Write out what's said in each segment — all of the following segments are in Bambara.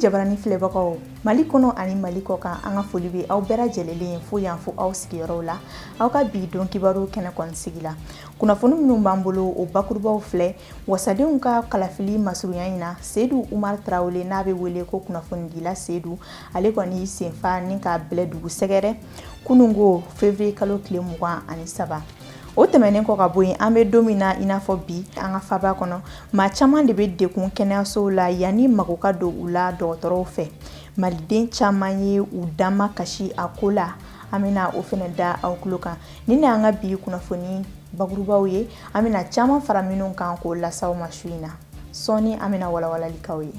Jabarani filɛbagaw, Mali kɔnɔ ani Mali kɔ kan, an ka foli bɛ aw bɛɛ lajɛlen ye fo yan fo aw sigiyɔrɔw la. Aw ka bi don kibaru kɛnɛ kɔni sigi la, kunnafoni minnu b'an bolo, o bakurubaw filɛ. Wasadenw ka kalafili masurunya in na, Seyidu Umar Tarawele, n'a bɛ wele ko kunnafonidila Seyidu, ale kɔni y'i senfa ni ka Bɛlɛdugu sɛgɛrɛ kununko février kalo tile 23. O tɛmɛnen kɔ ka bɔ yen, an bɛ don min na i n'a fɔ bi, an ka faba kɔnɔ, maa caman de bɛ degun kɛnɛyasow la yanni mago ka don u la dɔgɔtɔrɔw fɛ. Maliden caman ye u dama kasi a ko la. An bɛna o fana da aw tulo kan. Nin de y'an ka bi kunnafoni bakurubaw ye, an bɛna caman fara minnu kan k'o lase aw ma su in na. Sɔɔni an bɛna walawalali k'aw ye.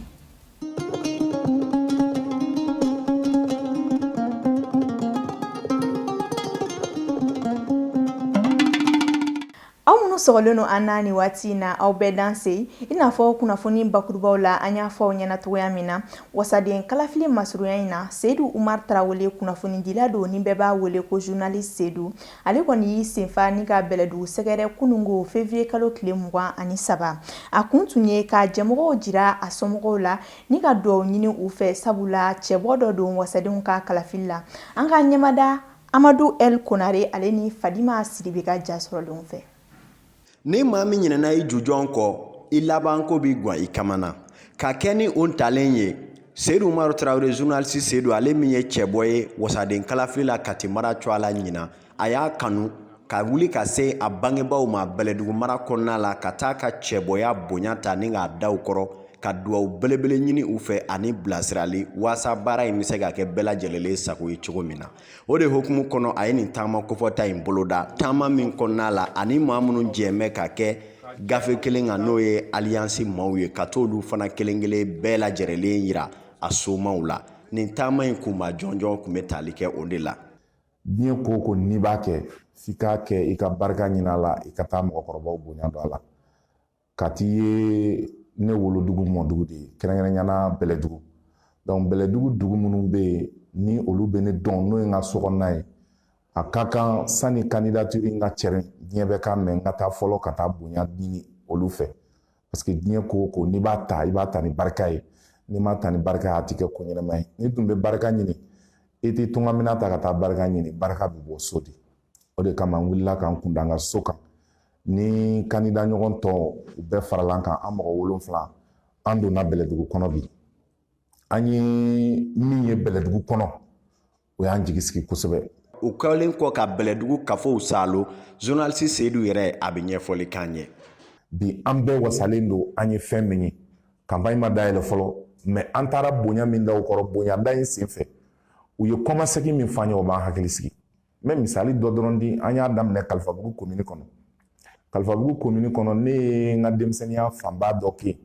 Aw minnu sɔgɔlen don an na nin waati in na, aw bɛɛ danse. I n'a fɔ kunnafoni bakurubaw la, an y'a fɔ aw ɲɛna cogoya min na, wasaden kalafili masurunya in na, Seyidu Umar Tarawele, kunnafonidila don ni bɛɛ b'a wele ko journaliste Seyidu, ale kɔni y'i senfa ni ka Bɛlɛdugu sɛgɛrɛ kununko février kalo tile 23. A kun tun ye k'a jɛmɔgɔw jira a somɔgɔw la ni ka dugawu ɲini u fɛ, sabula cɛbɔ dɔ don wasadenw ka kalafili la. An ka ɲɛmada Amadu El Konare, ale ni Fadima Sidibe ka ja sɔrɔlenw fɛ. Ni maa min ɲinɛna i jujɔn kɔ, i labanko b'i gwan i kamana ka kɛ ni o ntalen ye. Seyidu Umaru Tarawele, journaliste Seyidu, ale min ye cɛbɔ ye wasaden kalafili la Kati mara cogoya la ɲinan, a y'a kanu ka wuli ka se a bangebaaw ma Bɛlɛdugu mara kɔnɔna la, ka taa ka cɛbɔya bonya ta ni k'a da u kɔrɔ, ka dugawu belebele ɲini u fɛ ani bilasirali, waasa baara in bɛ se ka kɛ bɛɛ lajɛlen sago ye cogo min na. O de hukumu kɔnɔ, a ye nin taama kofɔta in boloda, taama min kɔnɔna la ani maa minnu jɛmɛ ka kɛ gafe kelen kan, n'o ye alliance maaw ye, ka t'olu fana kelen kelen bɛɛ lajɛlen yira a somaw la. Nin taama in kunba jɔnjɔn tun bɛ tali kɛ o de la. Diɲɛ ko o ko n'i b'a kɛ, f'i k'a kɛ i ka barika ɲini a la, i ka taa mɔgɔkɔrɔbaw bonya don a la. Kati ye ne wolodugu mɔdugu de ye, kɛrɛnkɛrɛnnenya la Bɛlɛdugu. Donc Bɛlɛdugu dugu minnu bɛ yen ni olu bɛ ne dɔn, n'o ye n ka sokɔnɔna ye, a ka kan sani candidature in ka cɛrin diɲɛ bɛɛ ka mɛn, n ka taa fɔlɔ ka taa bonya ɲini olu fɛ, parce que diɲɛ ko o ko n'i b'a ta, i b'a ta ni barika ye. N'i m'a ta ni barika ye, a tɛ kɛ ko ɲɛnama ye. N'i dun bɛ barika ɲini, i tɛ tungamina ta ka taa barika ɲini, barika bɛ bɔ so de. O de kama n wulila ka n kun da n ka so kan ni kandida ɲɔgɔn tɔ u bɛɛ farala an kan, an mɔgɔ 7. An donna Bɛlɛdugu kɔnɔ bi. An ye min ye Bɛlɛdugu kɔnɔ, o y'an jigi sigi kosɛbɛ. U kɛlen kɔ ka Bɛlɛdugu kafow saalo, journaliste Seyidu yɛrɛ, a bɛ ɲɛfɔli k'an ye. Bi an bɛɛ wasalen don. An ye fɛn min ye, campagne ma dayɛlɛ fɔlɔ, mais an taara bonya min da u kɔrɔ, bonya da in senfɛ, u ye kɔmasegin min f'an ye, o b'an hakili sigi. N bɛ misali dɔ dɔrɔn di. An y'a daminɛ Kalifabugu komini kɔnɔ. Kalifabugu komini kɔnɔ, ne ye n ka denmisɛnninya fanba dɔ kɛ,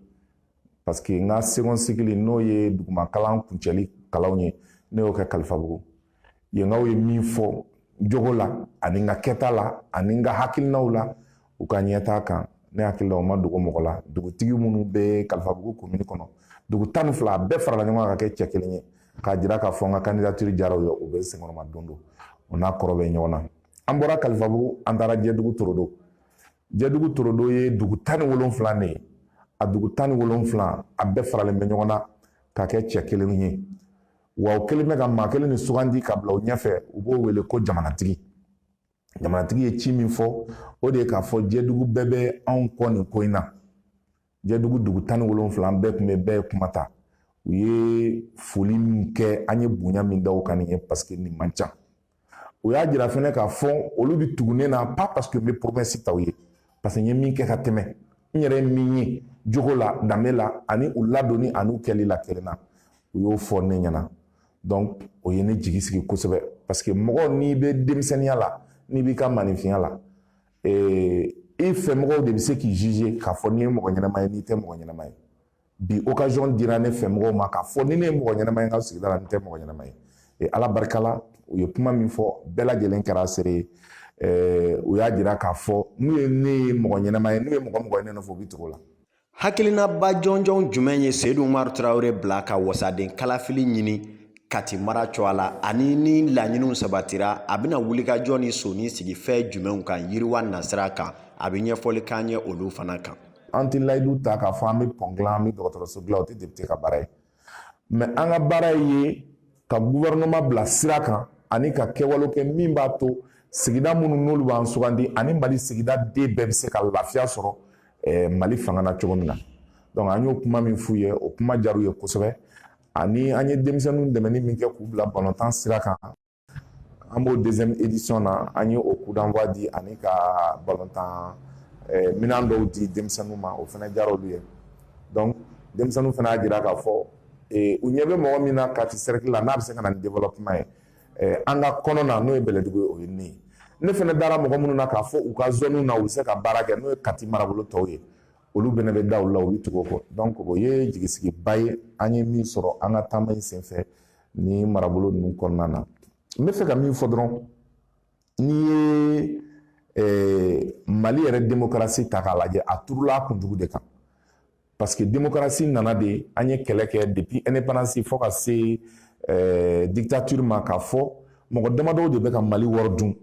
parce que n ka second cycle, n'o ye duguma kalan kuncɛli kalanw ye, ne y'o kɛ Kalifabugu. Yenkaw ye min fɔ jogo la ani n ka kɛta la ani n ka hakilinaw la u ka ɲɛtaa kan, ne hakili la o ma dogo mɔgɔ la. Dugutigi minnu bɛ Kalifabugu komini kɔnɔ, dugu 12, a bɛɛ farala ɲɔgɔn kan ka kɛ cɛ kelen ye k'a jira k'a fɔ n ka candidature diyara u ye, u bɛ senkɔrɔma don don o n'a kɔrɔ bɛ ɲɔgɔn na. An bɔra Kalifabugu, an taara Jɛdugu Torodo. Jɛdugu Torodo ye dugu 17 de ye. A dugu 17, a bɛɛ faralen bɛ ɲɔgɔn na ka kɛ cɛ kelen ye. Wa o kelen bɛ ka maa kelen de sugandi ka bila u ɲɛfɛ, u b'o wele ko jamanatigi. Jamanatigi ye ci min fɔ, o de ye k'a fɔ Jɛdugu bɛɛ bɛ anw kɔ nin ko in na. Jɛdugu dugu 17, an bɛɛ tun bɛ, bɛɛ ye kuma ta. U ye foli min kɛ, an ye bonya min da u kan nin ye, parce que nin man ca. U y'a jira fɛnɛ k'a fɔ olu bɛ tugu ne na, pas parce que n bɛ promesse ta u ye, parce que n ye min kɛ ka tɛmɛ, n yɛrɛ ye min ye jogo la, danbe la, ani u ladonni ani u kɛli la kelen na, u y'o fɔ ne ɲɛna. Donc o ye ne jigi sigi kosɛbɛ, parce que mɔgɔ n'i bɛ denmisɛnninya la, n'i b'i ka maninfinya la, i fɛmɔgɔw de bɛ se k'i juger k'a fɔ n'i ye mɔgɔ ɲɛnama ye, n'i tɛ mɔgɔ ɲɛnama ye. Bi occasion dira ne fɛmɔgɔw ma k'a fɔ ni ne ye mɔgɔ ɲɛnama ye n ka sigida la, ni tɛ mɔgɔ ɲɛnama ye. Ala barika la, u ye kuma min fɔ, bɛɛ lajɛlen kɛra seere ye. U y'a jira k'a fɔ n'u ye ne ye mɔgɔ ɲɛnama ye, n'u ye mɔgɔ mɔgɔ ye ne nɔfɛ, u bɛ tugu o la. Hakilinaba jɔnjɔn jumɛn ye Seyidu Umaru Tarawele bila ka wasaden kalafili ɲini Kati mara cogoya la, ani ni laɲiniw sabatira, a bɛna wulikajɔ ni soni sigi fɛn jumɛnw kan yiriwa nasira kan? A bɛ ɲɛfɔli k'an ye olu fana kan. An tɛ layidu ta k'a fɔ an bɛ pɔn dilan, an bɛ dɔgɔtɔrɔso dilan, o tɛ député ka baara ye. Mais an ka baara ye ka gouvernement bila sira kan ani ka kɛwale kɛ min b'a to sigida minnu n'olu b'an sugandi ani Mali sigida den bɛɛ bɛ se ka lafiya sɔrɔ Mali fanga na cogo min na. Donc an y'o kuma min f'u ye, o kuma diyar'u ye kosɛbɛ. Ani an ye denmisɛnninw dɛmɛni min kɛ k'u bila balontan sira kan, an b'o deuxième édition na, an ye o coup d'envoi di ani ka balontan minɛn dɔw di denmisɛnninw ma, o fana diyara olu ye. Donc denmisɛnninw fana y'a jira k'a fɔ u ɲɛ bɛ mɔgɔ min na Kati cercle la, n'a bɛ se ka na ni développement ye an ka kɔnɔ na, n'o ye Bɛlɛdugu ye, o ye ne ye. Ne fana dara mɔgɔ minnu na k'a fɔ u ka zone na u bɛ se ka baara kɛ, n'o ye Kati marabolo tɔw ye, olu bɛɛ bɛ da olu la, u bɛ tugu o kɔ. Donc o ye jigisigiba ye an ye min sɔrɔ an ka taama in senfɛ ni marabolo ninnu kɔnɔna na. N bɛ fɛ ka min fɔ dɔrɔn, n'i ye Mali yɛrɛ démocratie ta k'a lajɛ, a turula a kunjugu de kan, parce que démocratie nana de, an ye kɛlɛ kɛ depuis indépendance fo ka se dictature ma, k'a fɔ mɔgɔ damadɔw de bɛ ka Mali wari dun,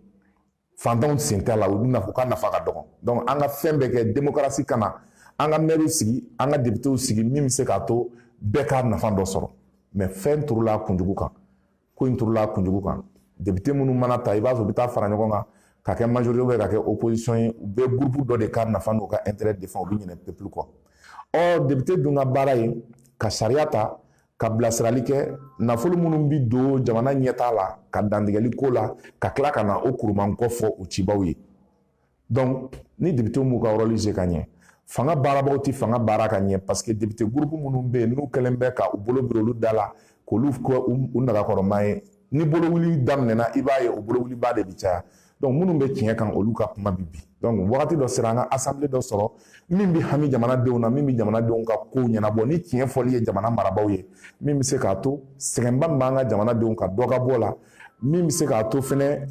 fantanw sen t'a la, u ka nafa ka dɔgɔ. Donc an ka fɛn bɛɛ kɛ démocratie ka na, an ka maires sigi, an ka députés sigi, min bɛ se k'a to bɛɛ ka nafa dɔ sɔrɔ. Mais fɛn turula a kunjugu kan, ko in turula a kunjugu kan. Député minnu mana ta, i b'a sɔrɔ u bɛ taa fara ɲɔgɔn kan ka kɛ majorité ka kɛ opposition ye, u bɛ groupe dɔ de ka nafa n'u ka intérêt défend, u bɛ ɲinɛ peuple kɔ. Or député dun ka baara ye ka sariya ta, ka bilasirali kɛ, nafolo minnu bi don jamana ɲɛtaa la, ka dantigɛli ko la, ka tila ka na o kurumankɔ fɔ u cibaw ye. Donc ni député m'u ka rôle jouer ka ɲɛ, fanga baarabaw tɛ fanga baara ka ɲɛ, parce que député groupe minnu bɛ yen, n'u kɛlen bɛ ka u bolo biri olu da la k'olu kɛ u nagakɔrɔma ye, ni bolowuli daminɛna, i b'a ye o bolowuliba de bɛ caya. Donc minnu bɛ tiɲɛ kan, olu ka kuma bi bi. Donc wagati dɔ sera, an ka assemblée dɔ sɔrɔ min bɛ hami jamanadenw na, min bɛ jamanadenw ka kow ɲɛnabɔ ni tiɲɛ fɔli ye jamana marabaaw ye, min bɛ se k'a to sɛgɛnba min b'an ka jamanadenw ka dɔ ka bɔ la, min bɛ se k'a to fɛnɛ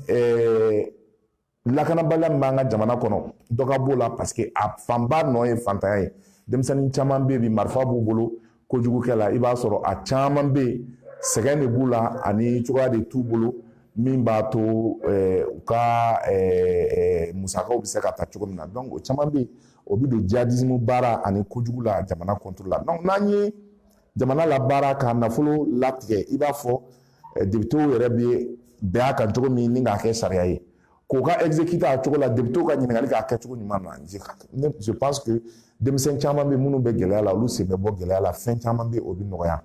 lakanabaliya min b'an ka jamana kɔnɔ, dɔ ka b'o la, parce que a fanba nɔ ye fantanya ye. Denmisɛnnin caman bɛ yen bi, marifa b'u bolo kojugukɛ la, i b'a sɔrɔ a caman bɛ yen, sɛgɛn de b'u la ani cogoya de t'u bolo min b'a to u ka musakaw bɛ se ka ta cogo min na. Donc o caman bɛ yen, o bɛ don djihadisme baara ani kojugu la jamana contre la. Donc n'an ye jamana labaara ka nafolo latigɛ, i b'a fɔ députéw yɛrɛ bɛ bɛn a kan cogo min ni k'a kɛ sariya ye, k'o ka exécuter a cogo la, députéw ka ɲininkali k'a kɛcogo ɲuman na, je pense que denmisɛn caman bɛ minnu bɛ gɛlɛya la, olu sen bɛ bɔ gɛlɛya la, fɛn caman bɛ yen, o bɛ nɔgɔya.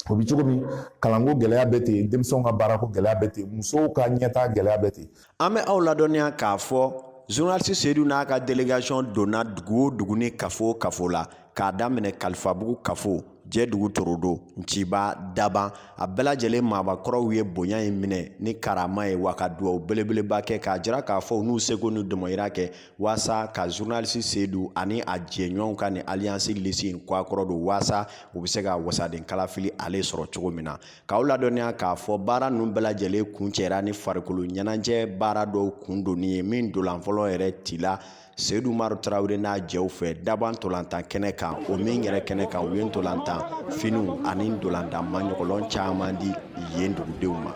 O bɛ cogo min, kalanko gɛlɛya bɛ ten, denmisɛnw ka baarako gɛlɛya bɛ ten, musow ka ɲɛtaa gɛlɛya bɛ ten. An bɛ aw ladɔnniya k'a fɔ journaliste Seydou n'a ka délégation donna dugu o dugu ni kafo o kafo la, k'a daminɛ Kalifabugu kafo, Jɛdugu, Torodo, Nciba, Daban, a bɛɛ lajɛlen maabakɔrɔw ye bonya in minɛ ni karama ye, wa ka dugawu belebeleba kɛ k'a jira k'a fɔ u n'u seko n'u dɔmɔyira kɛ waasa ka journaliste Seydou ani a jɛɲɔgɔnw ka nin alliance liste in kɔ a kɔrɔ don, waasa u bɛ se ka wasaden kalafili ale sɔrɔ cogo min na. K'aw ladɔnniya k'a fɔ baara ninnu bɛɛ lajɛlen kuncɛra ni farikolo ɲɛnajɛ baara dɔw kun donni ye, min dolan fɔlɔ yɛrɛ tila Seydou Umaru Tarawele n'a jɛw fɛ Daban ntolantan kɛnɛ kan, o min yɛrɛ kɛnɛ kan, u ye ntolantan finiw ani ntolantan maɲɔgɔlɔn caman di yen dugudenw ma.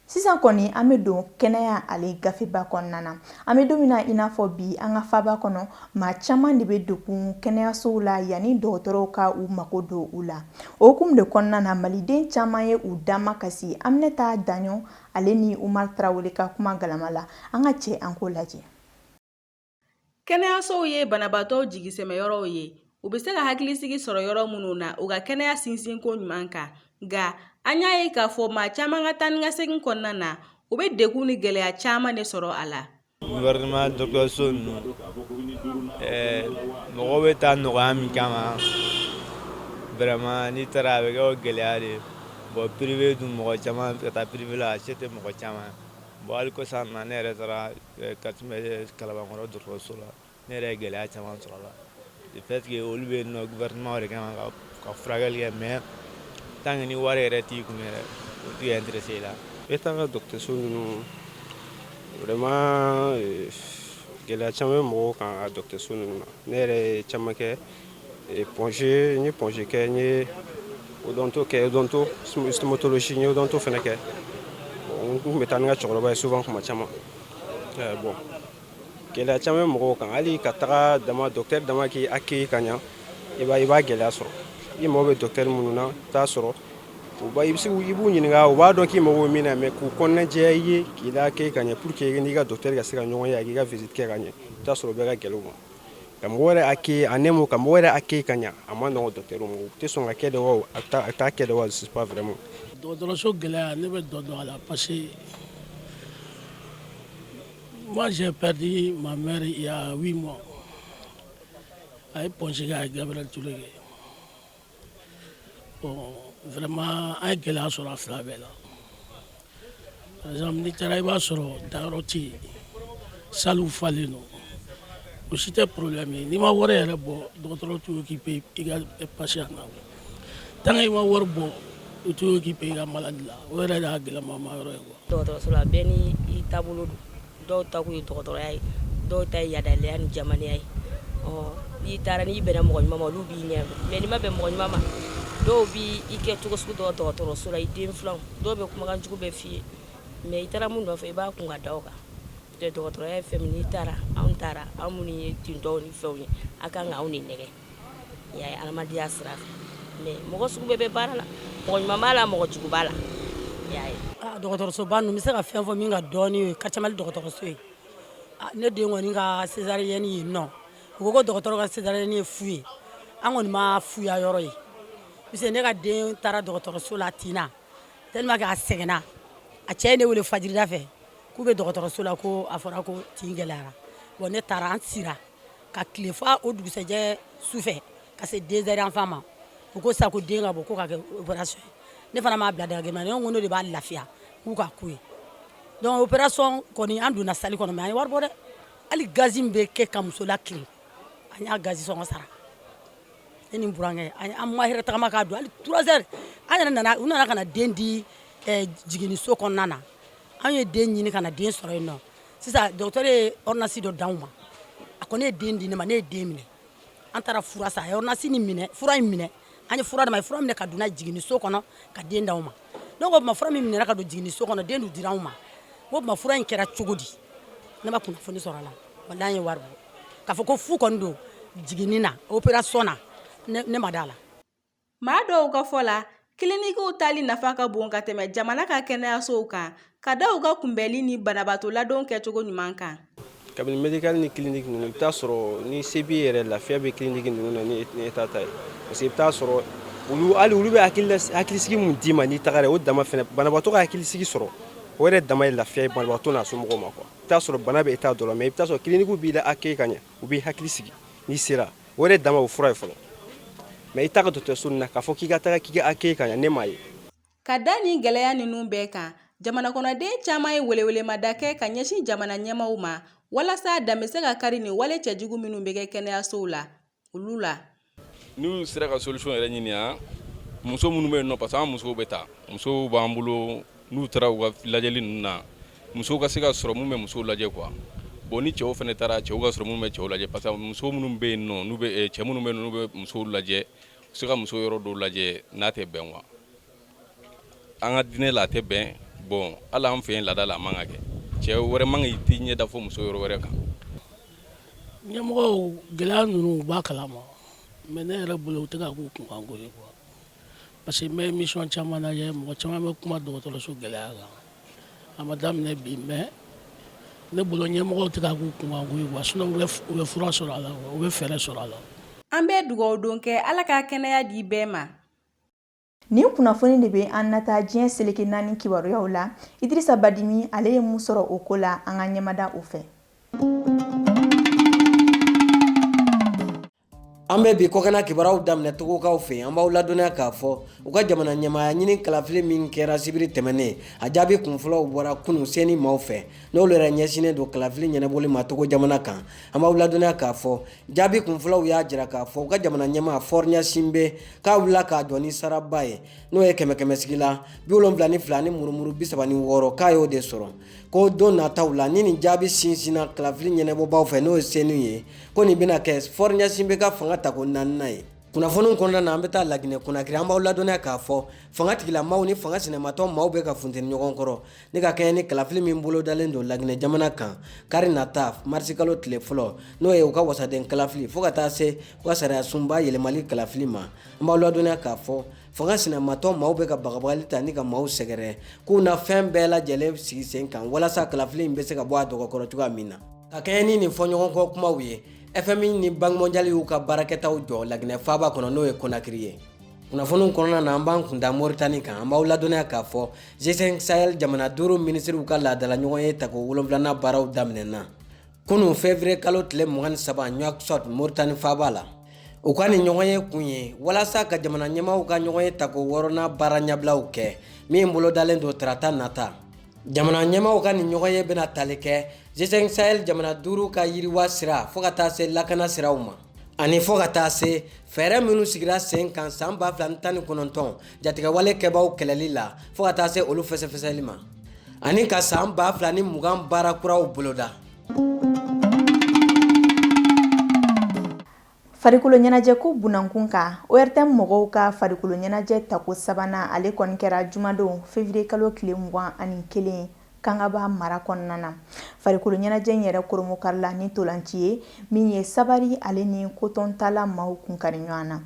Sisan kɔni, an bɛ don kɛnɛya ale gafeba kɔnɔna na. An bɛ don min na i n'a fɔ bi, an ka faba kɔnɔ, maa caman de bɛ degun kɛnɛyasow la yanni dɔgɔtɔrɔw ka u mako don u la. O hukumu de kɔnɔna na, maliden caman ye u dama kasi. Aminata Daɲɔ ale ni Umar Tarawele ka kuma galama la, an ka cɛ an k'o lajɛ. Kɛnɛyasow ye banabaatɔw jigisɛmɛyɔrɔw ye, u bɛ se ka hakilisigi sɔrɔ yɔrɔ minnu na u ka kɛnɛya sinsinko ɲuman kan. Nka an y'a ye k'a fɔ maa caman ka taa ni ka segin kɔnɔna na, u bɛ degun ni gɛlɛya caman de sɔrɔ a la. Gouvernement dɔgɔtɔrɔso ninnu, mɔgɔw bɛ taa nɔgɔya min kama, vraiment n'i taara, a bɛ kɛ o gɛlɛya de ye. Bon, privé dun, mɔgɔ caman ka taa privé la, a se tɛ mɔgɔ caman ye. Bon, hali kɔsa na, ne yɛrɛ taara Kati Kalabankɔrɔ dɔgɔtɔrɔso la, ne yɛrɛ ye gɛlɛya caman sɔrɔ a la, du fait que olu bɛ yen nɔ gouvernement de kama ka furakɛli kɛ, mais tant que ni wari yɛrɛ t'i kun yɛrɛ, o t'u intéressé i la. État ka dɔgɔtɔrɔso ninnu, vraiment gɛlɛya caman bɛ mɔgɔw kan a dɔgɔtɔrɔso ninnu na. Ne yɛrɛ ye caman kɛ Point G, n ye Point G kɛ, n ye odonto kɛ, odonto stomatologie, n ye odonto fana kɛ. N kun bɛ taa ni n ka cɛkɔrɔba ye souvent, kuma caman. Bon, gɛlɛya caman bɛ mɔgɔw kan, hali ka taga dama docteur dama k'i accueillir ka ɲa, i b'a gɛlɛya sɔrɔ. I mago bɛ docteur minnu na, i t'a sɔrɔ. U ba i bɛ se i b'u ɲininka, u b'a dɔn k'i mago bɛ min na, mais k'u kɔnɔna jɛya i ye, k'i la kɛ ka ɲɛ, pour que n'i ka docteur ka se ka ɲɔgɔn ye, a k'i ka visite kɛ ka ɲɛ. I t'a sɔrɔ o bɛɛ ka gɛlɛn u ma. Ka mɔgɔ yɛrɛ accueillir en un mot, ka mɔgɔ yɛrɛ accueillir ka ɲɛ, a ma nɔgɔn docteur ma. U tɛ sɔn ka kɛ de wa, a t'a kɛ de wa, je sais pas vraiment. Dɔgɔtɔrɔso gɛlɛya, ne bɛ dɔ dɔn a la, parce que moi, j'ai perdu ma mère il y a 8 mois. A ye Point G kɛ, a ye Gabriel Touré kɛ. Bon, vraiment, an ye gɛlɛya sɔrɔ a fila bɛɛ la. Par exemple, n'i taara, i b'a sɔrɔ dayɔrɔ tɛ yen, sallew falen don. O si tɛ problème ye. N'i ma wari yɛrɛ bɔ, dɔgɔtɔrɔ t'u occuper i ka patient na. Tant que i ma wari bɔ, u t'u occuper i ka maladie la. O yɛrɛ de y'a gɛlɛmama yɔrɔ ye quoi. Dɔgɔtɔrɔso la, bɛɛ ni i taabolo don. Dɔw ta kun ye dɔgɔtɔrɔya ye, dɔw ta ye yadalenya ni jamanenya ye. Ɔ n'i taara, n'i bɛnna mɔgɔ ɲuman ma, olu b'i ɲɛ, mais n'i ma bɛn mɔgɔ ɲuman ma, dɔw b'i i kɛ cogo sugu dɔ dɔgɔtɔrɔso la, i den filanw, dɔw bɛ kumakan jugu bɛɛ f'i ye. Mais i taara mun nɔfɛ, i b'a kun ka da o kan. Dɔgɔtɔrɔya ye fɛn min, n'i taara, anw taara, anw minnu ye tintɔw ni fɛnw ye, a kan ka anw de nɛgɛ i y'a ye adamadenya sira fɛ. Mais mɔgɔ sugu bɛɛ bɛ baara la, mɔgɔ ɲuman b'a la, mɔgɔ jugu b'a la, i y'a ye. Dɔgɔtɔrɔsoba ninnu, n bɛ se ka fɛn fɔ min ka dɔɔni, o ye Quartier Mali dɔgɔtɔrɔso ye. Ne den kɔni ka césarienne yen nɔ, u ko ko dɔgɔtɔrɔ ka césarienne ye fu ye. An kɔni ma fuya yɔrɔ ye, puisque ne ka den taara dɔgɔtɔrɔso la tin na, tellement que a sɛgɛnna. A cɛ ye ne wele fajirida fɛ k'u bɛ dɔgɔtɔrɔso la, ko a fɔra ko tin gɛlɛyara. Bon, ne taara, an sira ka tile fo o dugusɛjɛ sufɛ ka se 2 heures yan fan ma. U ko sisan ko den ka bɔ, ko ka kɛ opération ye. Ne fana m'a bila daga ma, ne ko ne de b'a lafiya k'u ka k'u ye. Donc opération kɔni, an donna salle kɔnɔ, mais an ye wari bɔ dɛ. Hali gazi min bɛ kɛ ka muso lakirin, an y'a gazi sɔngɔ sara. Ne ni n burankɛ, an ma hɛrɛ tagama k'a don hali 3 heures. An yɛrɛ nana, u nana ka na den di jiginniso kɔnɔna na. An ye den ɲini ka na den sɔrɔ yen nɔ. Sisan docteur ye ordonnance dɔ d'anw ma. A ko ne ye den di ne ma, ne ye den minɛ, an taara fura san. A ye ordonnance nin minɛ, fura in minɛ, an ye fura d'a ma, a ye fura minɛ ka don n'a ye jiginniso kɔnɔ ka den d'anw ma. Ne ko ma, fura min minɛra ka don jiginniso kɔnɔ, den dun dira anw ma, n ko tuma fura in kɛra cogo di? Ne ma kunnafoni sɔrɔ a la. Walahi, an ye wari bɔ. K'a fɔ ko fu kɔni don jiginni na, opération na, ne ma da la. Maa dɔw ka fɔ la, kilinikiw tali nafa ka bon ka tɛmɛ jamana ka kɛnɛyasow kan, ka da u ka kunbɛnli ni banabaatɔ ladon kɛcogo ɲuman kan. Kabini médical ni clinique ninnu, i bɛ taa sɔrɔ ni se b'i yɛrɛ, lafiya bɛ clinique ninnu na ni État ta ye, parce que i bɛ taa sɔrɔ olu, hali olu bɛ hakilisigi mun d'i ma n'i tagara, o dama fɛnɛ, banabaatɔ ka hakilisigi sɔrɔ, o yɛrɛ dama ye lafiya ye banabaatɔ n'a somɔgɔw ma quoi. I bɛ taa sɔrɔ bana bɛ état dɔ la, mais i bɛ taa sɔrɔ clinique b'i la accueil ka ɲɛ, u b'i hakili sigi n'i sera, o yɛrɛ dama o fura ye fɔlɔ. Mais i ta ka dɔgɔtɔrɔso nin na, k'a fɔ k'i ka taga k'i ka accueil ka ɲɛ, ne m'a ye. Ka da nin gɛlɛya ninnu bɛɛ kan, jamana kɔnɔden caman ye welewelemada kɛ ka ɲɛsin jamana ɲɛmaw ma, walasa dan bɛ se ka kari nin wale cɛjugu minnu bɛ kɛ kɛnɛyasow la, olu la. N'u sera ka solution yɛrɛ ɲini, an muso minnu bɛ yen nɔ, parce que an musow bɛ taa, musow b'an bolo, n'u taara u ka lajɛli ninnu na, musow ka se ka sɔrɔ mun bɛ musow lajɛ quoi. Bon, ni cɛw fana taara, cɛw ka sɔrɔ mun bɛ cɛw lajɛ, parce que muso minnu bɛ yen nɔ, n'u bɛ, cɛ minnu bɛ yen nɔ, n'u bɛ musow lajɛ, u se ka muso yɔrɔ dɔw lajɛ n'a tɛ bɛn quoi. An ka diinɛ la, a tɛ bɛn. Bon, hali an fɛ yen, laada la, a man ka kɛ. Cɛ wɛrɛ man ka t'i ɲɛ da fo muso yɔrɔ wɛrɛ kan. Ɲɛmɔgɔw, gɛlɛya ninnu, u b'a kalama, mais ne yɛrɛ bolo, u tɛ ka k'u kunkanko ye quoi, parce que n bɛ émission caman lajɛ, mɔgɔ caman bɛ kuma dɔgɔtɔrɔso gɛlɛya kan. A ma daminɛ bi, mais ne bolo, ɲɛmɔgɔw tɛ ka k'u kunkanko ye quoi, sinon u bɛ fura sɔrɔ a la, u bɛ fɛɛrɛ sɔrɔ a la. An bɛ dugawu don kɛ, Ala ka kɛnɛya di bɛɛ ma. Nin kunnafoni de bɛ an nata diɲɛ seleke naani kibaruyaw la. Idirisa Badimi, ale ye mun sɔrɔ o ko la? An ka ɲɛmada o fɛ. An bɛ bi kɔkana kibaruyaw daminɛ Togokaw fɛ. An b'aw ladɔnniya k'a fɔ u ka jamana ɲɛmaaya ɲini kalafili min kɛra sibiri tɛmɛnen, a jaabi kunfɔlɔw bɔra kunun CENI maaw fɛ, n'olu yɛrɛ ɲɛsinnen don kalafili ɲɛnabɔli ma Togo jamana kan. An b'aw ladɔnniya k'a fɔ jaabi kunfɔlɔw y'a jira k'a fɔ u ka jamana ɲɛmaa Faure Gnassingbé k'a wulila k'a jɔ ni saraba ye, n'o ye kɛmɛ kɛmɛ sigi la 72 ni murumuru 36, k'a y'o de sɔrɔ. Ko don nataw la, ni nin jaabi sinsinna kalafili ɲɛnabɔbaw fɛ, n'o ye CENI ye, ko nin bɛna kɛ Faure Gnassingbé ka fanga tako naaninan ye. Kunnafoniw kɔnɔna na, an bɛ taa Laginɛ Konakiri. An b'aw ladɔnniya k'a fɔ fanga tigilamaw ni fanga sinamatɔn maaw bɛ ka funteni ɲɔgɔn kɔrɔ ni ka kɛɲɛ ni kalafili min bolodalen don Laginɛ jamana kan kari nata marisikalo tile fɔlɔ, n'o ye u ka wasaden kalafili fo ka taa se u ka sariya sunba yɛlɛmali kalafili ma. An b'aw ladɔnniya k'a fɔ fanga sinamatɔn maaw bɛ ka bagabagali ta ni ka maaw sɛgɛrɛ k'u na fɛn bɛɛ lajɛlen sigi sen kan walasa kalafili in bɛ se ka bɔ a dɔgɔkɔrɔ cogoya min na. Ka kɛɲɛ ni nin fɔɲɔgɔnkɔ kumaw ye, FMI ni Banque mondiale y'u ka baarakɛtaw jɔ Laginɛ faaba kɔnɔ, n'o ye Konakiri ye. Kunnafoniw kɔnɔna na, an b'an kun da Moritani kan. An b'aw ladɔnniya k'a fɔ G5 Sahel jamana 5 minisiriw ka laadala ɲɔgɔnye tako 7nan baaraw daminɛna kunun février kalo tile 23 Nouakchott, Moritani faaba la. U ka nin ɲɔgɔnye kun ye walasa ka jamana ɲɛmaaw ka ɲɔgɔnye tako 6nan baara ɲɛbilaw kɛ min bolodalen don tarata nata. Jamana ɲɛmaaw ka nin ɲɔgɔnye bɛna tali kɛ G5 Sahel jamana 5 ka yiriwa sira fo ka taa se lakana siraw ma, ani fo ka taa se fɛɛrɛ minnu sigira sen kan san 2019 jatigɛwale kɛbaaw kɛlɛli la fo ka taa se olu fɛsɛfɛsɛli ma, ani ka san 2020 baara kuraw boloda. Farikolo ɲɛnajɛ ko bunankun kan, ORTM mɔgɔw ka farikolo ɲɛnajɛ tako sabanan, ale kɔni kɛra jumadon février kalo tile 21 Kangaba mara kɔnɔna na. Farikolo ɲɛnajɛ in yɛrɛ koromokarila ni tolanci ye min ye Sabari ale ni Kotɔntala maaw kun kari ɲɔgɔn na.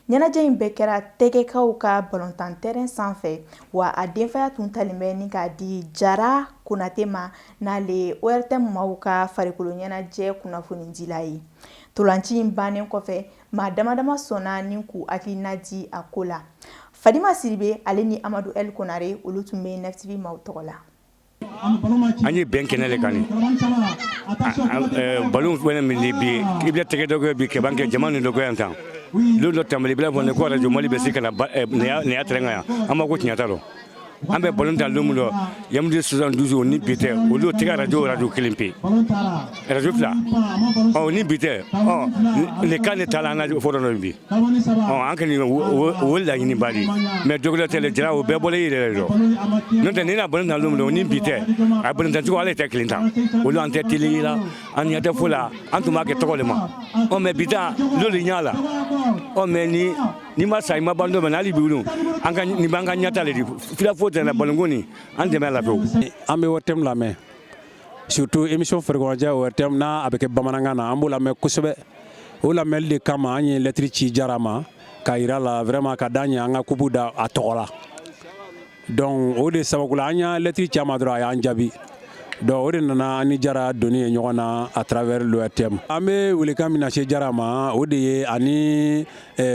Ɲɛnajɛ in bɛɛ kɛra Tɛgɛkaw ka balontan terrain sanfɛ, wa a denfaya tun talen bɛ ni k'a di Jara Konate ma, n'ale ye ORTM maaw ka farikolo ɲɛnajɛ kunnafonidila ye. Tolanci in bannen kɔfɛ, maa damadama sɔnna ni k'u hakilina di a ko la. Fadima Siribe ale ni Amadu El Konare, olu tun bɛ 9TV maaw tɔgɔ la. An ye bɛn kɛnɛ le kan nin balon fɛnɛ min bi i bɛ tɛgɛ dɔ bi kɛban kɛ jama ni dɔ yan tan don dɔ tɛmɛn i bɛ fɔ ko arajo Mali bɛ se ka na nin terrain kan yan. An b'a ko tiɲɛ t'a rɔ. An bɛ balon tan don min dɔ MD 72 ni bi tɛ, olu tɛ arajo kelen pe, arajo fila ɔ ni bi tɛ. Ɔ nin kan ne taala an ka fɔ dɔ bi ɔ an kɔni o laɲini ba de mais dɔgɔtɔrɔ tɛ jara o bɛɛ bɔra i yɛrɛ dɔn. N'o tɛ ni na balon tan don min ni bi tɛ, a balon tancogo ale tɛ kelen tan. Olu an tɛ télé la, an ɲɛ tɛ foyi la, an tun b'a kɛ tɔgɔ de ma. Ɔ mais bi ta n'olu ɲɛ la ɔ mais ni n'i ma sa i ma ban don min hali bi an ka nin b'an ka ɲɛta le di fila foyi tɛ na balonko nin an dɛmɛ la pewu. An bɛ ORTM lamɛn, surtout émission farikoloɲɛnajɛ ORTM n'a a bɛ kɛ bamanankan na, an b'o lamɛn kosɛbɛ. O lamɛnli de kama an ye lettre ci Jara ma k'a yira la vraiment ka d'an ye an ka coupe da a tɔgɔ la. Donc o de sababu la an y'a lettre ci a ma dɔrɔn, a y'an jaabi. Donc o de nana an ni Jara donni ye ɲɔgɔn na à travers l'ORTM. An bɛ welekan min lase Jara ma, o de ye ani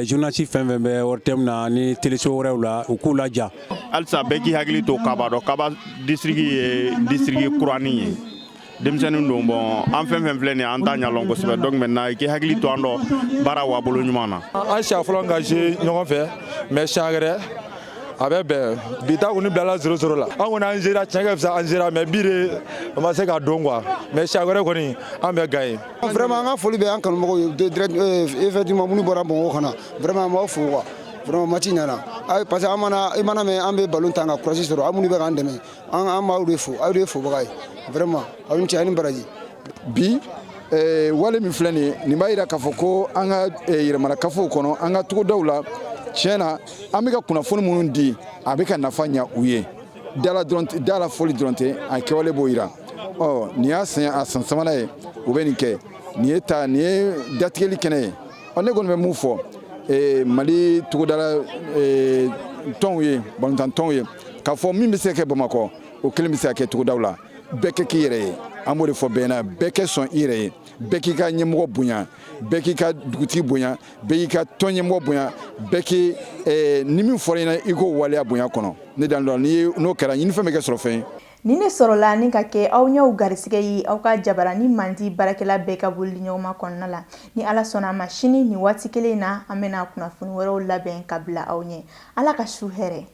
journaliste fɛn fɛn bɛ ORTM na ni téléso wɛrɛw la, u k'u laja. Halisa bɛɛ k'i hakili to Kaba dɔ. Kaba district ye district kuranin ye, denmisɛnnin don. Bon, an fɛn fɛn filɛ nin ye, an t'a ɲalɔn kosɛbɛ. Donc maintenant i k'i hakili to an dɔ baara wa bolo ɲuman na. An siɲɛ fɔlɔ ka jouer ɲɔgɔn fɛ, mais siɲɛ wɛrɛ a bɛ bɛn. Bi ta kɔni bilala 0-0 la. An kɔni an sera tiɲɛ ka fisa, an sera, mais bi de a ma se ka don quoi, mais siɲɛ wɛrɛ kɔni an bɛ gagner. Vraiment, an ka foli bɛ an kanumɔgɔw ye direct, effectivement minnu bɔra Bamakɔ ka na, vraiment an b'aw fo quoi. Vraiment match ɲɛna parce que an mana i mana mɛn an bɛ ballon tan ka courage sɔrɔ, aw minnu bɛ k'an dɛmɛ, an b'aw de fo, aw de ye fobaga ye. Vraiment, aw ni ce, aw ni baraji. Bi wale min filɛ nin ye, nin b'a yira k'a fɔ ko an ka yɛrɛmara kafow kɔnɔ, an ka togodaw la, tiɲɛ na an bɛ ka kunnafoni minnu di, a bɛ ka nafa ɲa u ye. Dala dɔrɔn dala fɔli dɔrɔn tɛ, a kɛwale b'o yira. Ɔ nin y'a san a san sabanan ye u bɛ nin kɛ. Nin ye ta nin ye datigɛli kɛnɛ ye. Ɔ ne kɔni bɛ mun fɔ Mali togodala tɔnw ye, balontan tɔnw ye, k'a fɔ min bɛ se ka kɛ Bamakɔ, o kelen bɛ se ka kɛ togodaw la. Bɛɛ kɛ k'i yɛrɛ ye, an b'o de fɔ bɛɛ ɲɛna. Bɛɛ kɛ sɔn i yɛrɛ ye, bɛɛ k'i ka ɲɛmɔgɔ bonya, bɛɛ k'i ka dugutigi bonya, bɛɛ k'i ka tɔn ɲɛmɔgɔ bonya, bɛɛ k'i ni min fɔra i ɲɛna i k'o waleya bonya kɔnɔ. Ne dan dɔn n'i n'o kɛra, ɲinifɛn bɛ kɛ sɔrɔ fɛn ye. Nin de sɔrɔla ni ka kɛ aw ɲɛw garisɛgɛ ye aw ka jabarani mandi baarakɛla bɛɛ ka bolili ɲɔgɔnma kɔnɔna la. Ni Ala sɔnna a ma, sini nin waati kelen in na, an bɛna kunnafoni wɛrɛw labɛn ka bila aw ɲɛ. Ala ka su hɛrɛ.